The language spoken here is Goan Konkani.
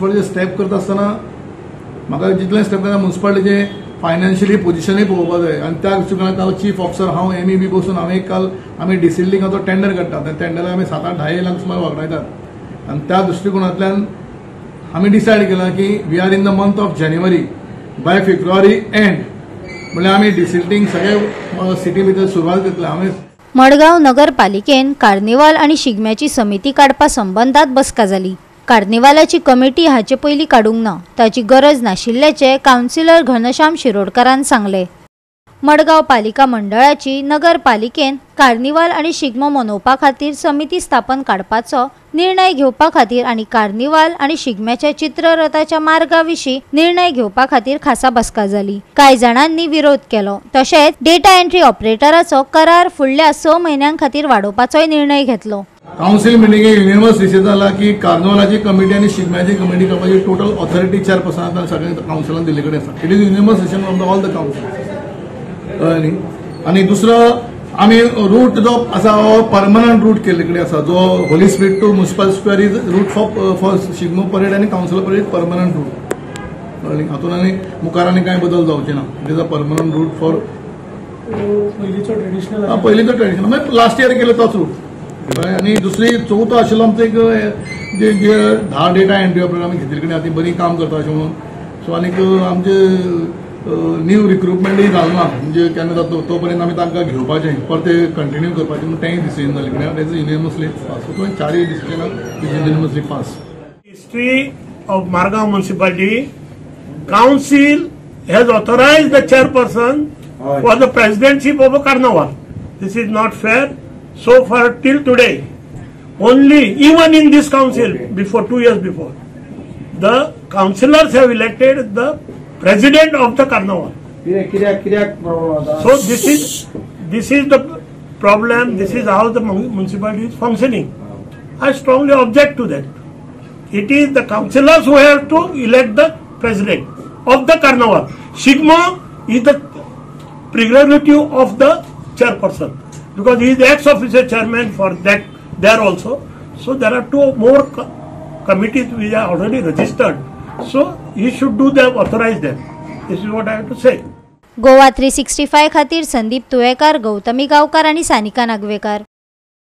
म्युन्सिपालिटीचे स्टेप करता आसतना म्हाका जितलें स्टेप करता म्युन्सिपालिटीचे फायनान्शियली पोजिशनूय पळोवपाक जाय आनी त्या दृश्टिकोनांत हांव चीफ ऑफिसर हांव एमई बी बसून हांवें काल आमी डिसिल्टिंगाचो टेंडर काडटा, त्या टेंडराक आमी 7-8 लाख सुमार वागडायतात आनी त्या दृश्टिकोनांतल्यान आमी डिसायड केलां की we are in the month of January, by February end म्हणल्यार आमी डिसिल्टिंग सगळे सिटी भितर सुरवात करतले. आमी मडगांव नगरपालिकेन कार्निवाल आनी शिगम्याची समिती काडपा संबंदात बसका जाली. कार्निवालाची कमिटी हाचे पयलीं काडूंक ना, ताची गरज नाशिल्ल्याचें कावन्सिलर घनश्याम शिरोडकारान सांगलें. मडगांव पालिका मंडळाची नगरपालिकेन कार्निवाल आनी शिगमो मनोवपा खातीर समिती स्थापन काडपाचो निर्णय घेवपा खातीर आनी कार्निवाल आनी शिगम्याच्या चित्ररथाच्या मार्गा विशीं निर्णय घेवपा खातीर खासा बसका जाली. कांय जाणांनी विरोध केलो. तशेंच डेटा एंट्री ऑपरेटराचो करार फुडल्या 6 म्हयन्यां खातीर वाडोवपाचोय निर्णय घेतलो. कावन्सिल मिटिंगेक युनिवर्स डिसिजन जाला की कार्निवालाची कमिटी आनी शिगम्याची कमिटी करपाची टोटल ऑथॉरिटी चेअरपर्सनाक सगळ्या कावन्सिलान दिल्ले कडेन आसा. It is unanimous decision of all the council. न्ही आनी दुसरो आमी रूट जो आसा हो परमनंट रूट केल्ले कडेन आसा, जो Holy Spirit to municipal square is route for Shigmo parade आनी कावन्सिल परेड परमनंट रूट. कळ्ळें? हातूंत आनी मुखार आनी कांय बदल जावचे ना. It is a permanent route for पयलींचो ट्रेडिशनल, पयलींचो ट्रेडिशनल मागीर लास्ट इयर केलो तोच रूट. आनी दुसरी चवथो आशिल्लो आमचो एक जे 10 डेटा एंट्री ऑपरेटर आमी घेतिल्ले कडेन ती बरी काम करता अशें म्हणून. सो आनीक आमचे न्यू रिक्रुटमेंटूय जालें ना, म्हणजे केन्ना जाता तो पर्यंत आमी तांकां घेवपाचें परते कंटिन्यू करपाचें म्हणून तेंय डिसिजन जालें कडेन. That is unanimously pass. So चारूय डिसिजनां unanimously pass. History of Margao municipality council has authorised the chairperson for the presidentship of a carnival. This is not fair. So far till today, only even in this council, before 2 years before, the councillors have elected the president of the carnival. So this is the problem. This is how the municipality is functioning. I strongly object to that. It is the councillors who have to elect the president of the carnival. Shigmo is the prerogative of the chairperson, because he is the ex-officio chairman for that there also. So there are 2 more committees which are already registered. So he should do them, authorize them. This is what I have to say. Goa 365 खातीर संदीप तुवेकर, गौतमी गांवकार आनी सानिका नागवेकर.